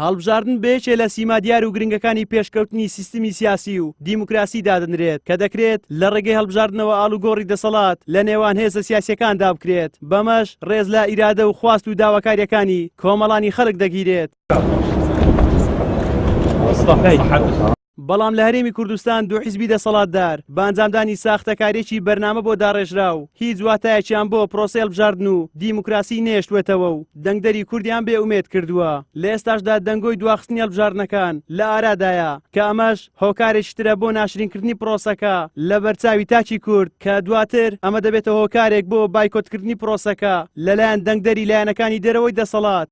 هەڵبژاردن بە یەکێ لە سیما دیار و گرنگەکانی پێشکەوتنی سیستمی سیاسی و دیموکراسی دادەنرێت کە دەکرێت لە ڕێگەی هەڵبژاردنەوە ئاڵوگۆڕی دەسەڵات لە نێوان هێزە سیاسیەکاندا بکرێت، بەمەش ڕێز لە ئیرادە و خواست و داواکاریەکانی کۆمەڵانی خەڵک دەگیرێت. بەڵام لە هەرێمی کوردستان دوو حیزبی دەسەڵاتدار بە ئەنجامدانی ساختەکارییەکی بەرنامە بۆ داڕێژراو هیچ واتایەکیان بۆ پرۆسەی هەڵبژاردن و دیموکراسی نەهێشتووەتەوە و دەنگدەری کوردیان بێ ئومێد کردووە. لە ئێستاشدا دەنگۆی دواخستنی هەڵبژاردنەکان لە ئارادایە کە ئەمەش هۆکارێکی ترە بۆ ناشرینکردنی پرۆسەکە لە بەرچاوی تاکی کورد کە دواتر ئەمە دەبێتە هۆکارێک بۆ بایکۆتکردنی پرۆسەکە لەلایەن دەنگدەری لایەنەکانی دەرەوەی دەسەڵات.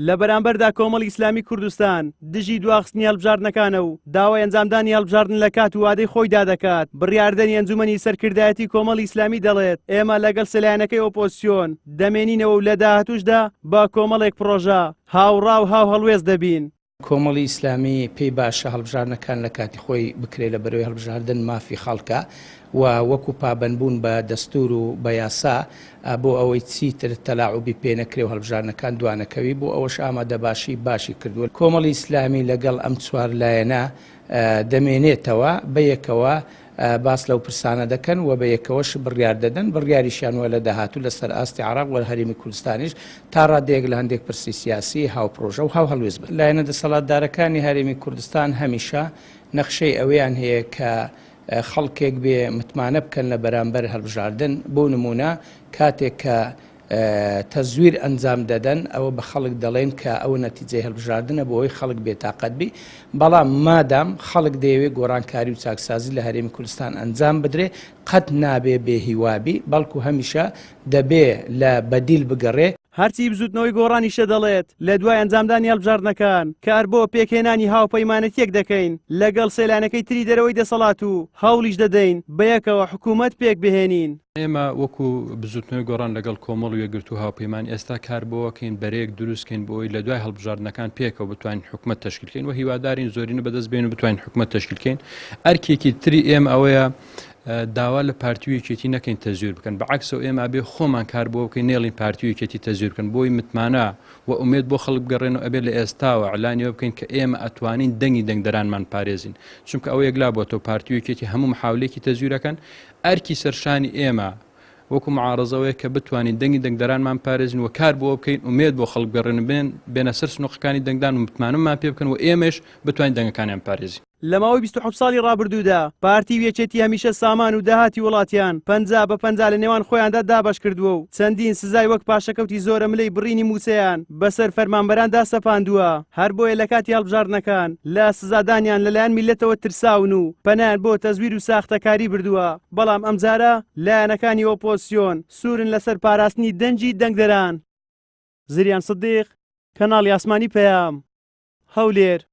لە بەرامبەردا کۆمەڵی ئیسلامی کوردستان دژی دواخستنی هەڵبژاردنەکانە و داوای ئەنجامدانی هەڵبژاردن لە کات و وادەی خۆیدا دەکات. بڕیاردەری ئەنجومەنی سەرکردایەتی کۆمەڵی ئیسلامی دەڵێت، ئێمە لەگەڵ سێ لایەنەکەی ئۆپۆزسیۆن دەمێنینەوە و لە داهاتووشدا بە کۆمەڵێک پڕۆژە هاوڕا و هاوهەڵوێست دەبین. کۆمەڵی ئیسلامی پێی باشە هەڵبژاردنەکان لە کاتی خۆی بکرێ لە بەرەوەی هەڵبژاردن مافی خەڵکە و وەکو پابەندبوون بە دەستور و بە یاسا بۆ ئەوەی چیتر تەلاعوبی پێ نەکرێ و هەڵبژاردنەکان دوانەکەوی بۆ ئەوەش ئامادەباشی باشی کردووە. کۆمەڵی ئیسلامی لەگەڵ ئەم چوار لایەنە دەمێنێتەوە بەیەکەوە باس لەو پرسانە دەکەن و بە یەکەوەش بڕیار دەدەن، بڕیاریشیان وە لە داهاتوو لە سەر ئاستی عێراق و هەرێمی کوردستانیش تا ڕادەیەک لە هەندێک پرسی سیاسی هاوپرۆژە و هاوهەڵوێست بن. لایەنە دەسەڵاتدارەکانی هەرێمی کوردستان هەمیشە نەخشەی ئەوەیان هەیە کە خەڵکێک بێ متمانە بکەن لە بەرامبەر هەڵبژاردن، بۆ نموونە کاتێک کە تەزویر ئەنجام دەدەن ئەوە بە خەڵک دەڵێن کە ئەوە نەتیجەی هەڵبژاردنە بۆ ئەوەی خەڵک بێتاقەت بی بەڵام مادام خەڵک دەیەوێ گۆڕانکاری و چاکسازی لە هەرێمی کوردستان ئەنجام بدرێ قەت نابێ بێ هیوا بی بەڵکو هەمیشە دەبێ لە بەدیل بگەڕێ. هەرچی بزوتنەوەی گۆڕانیشە دەڵێت، لە دوای ئەنجامدانی هەڵبژاردنەکان کار بۆ پێکهێنانی هاوپەیمانێتیەک دەکەین لەگەڵ سێ لایەنەکەی تری دەرەوەی دەسەڵات و هەوڵیش دەدەین بەیەکەوە حکومەت پێکبهێنین. ئێمە وەکو بزوتنەوەی گۆڕان لەگەڵ کۆمەڵ و یەکگرتوو و هاوپەیمان ئێستا کار بۆوەکەین بەرەیەک دروست کەین بۆ ئەوەی لە دوای هەڵبژاردنەکان پێکەوە بتوانین حکومەت تەشکیل کەین و هیوادارین زۆرینە بەدەست بێن و بتوانین حکومەت تەشکیل کەین ئەرکێکی تری ئێمە ئەوەیە داوا لە پارتی و یەکێتی نەکەین تەزویر بکەن بە عەکسەوە ئێمە ئەبێ خۆمان کار بۆ بکەین نێڵین پارتی و یەکێتی تەزویر بکەن بۆی متمانە و ئومێد بۆ خەڵک بگەڕێنەوە ئەبێ لە ئێستاوە ئیعلانی ئەوە بکەین کە ئێمە ئەتوانین دەنگی دەنگدەرانمان پارێزین چونکە ئەوە یەکلا بۆتەوە پارتی و یەکێتی هەموو محاولێکی تەزویرەکەن ئەرکی سەرشانی ئێمە وەکو معارەزە ئەوەیە کە بتوانین دەنگی دەنگدەرانمان بپارێزین و کار بۆ بکەین ئومێد بۆ خەڵک بگەڕێنن بێن بێنە سەر سنوقەکانی دەنگدان و متمانەمان پێ بکەن و ئێمەش بتوانین دەنگەکانیان بپارێزین. لە ماوەی 27 ساڵی ڕابردوودا پارتی و یەکێتی هەمیشە سامان و داهاتی وڵاتیان 50 بە 50 لە نێوان خۆیاندا دابەش کردووە و چەندین سزای وەک پاشەکەوتی زۆرەملێی بڕینی مووچەیان بەسەر فەرمانبەراندا سەپاندووە، هەر بۆیە لە کاتی هەڵبژاردنەکان لە سزادانیان لەلایەن میللەتەوە ترساون و پەنایان بۆ تەزویر و ساختەکاری بردووە، بەڵام ئەمجارە لایەنەکانی ئۆپۆزسیۆن سوورن لەسەر پاراستنی دەنگی دەنگدەران. زریان سدیق، کەناڵی ئاسمانی پەیام، هەولێر.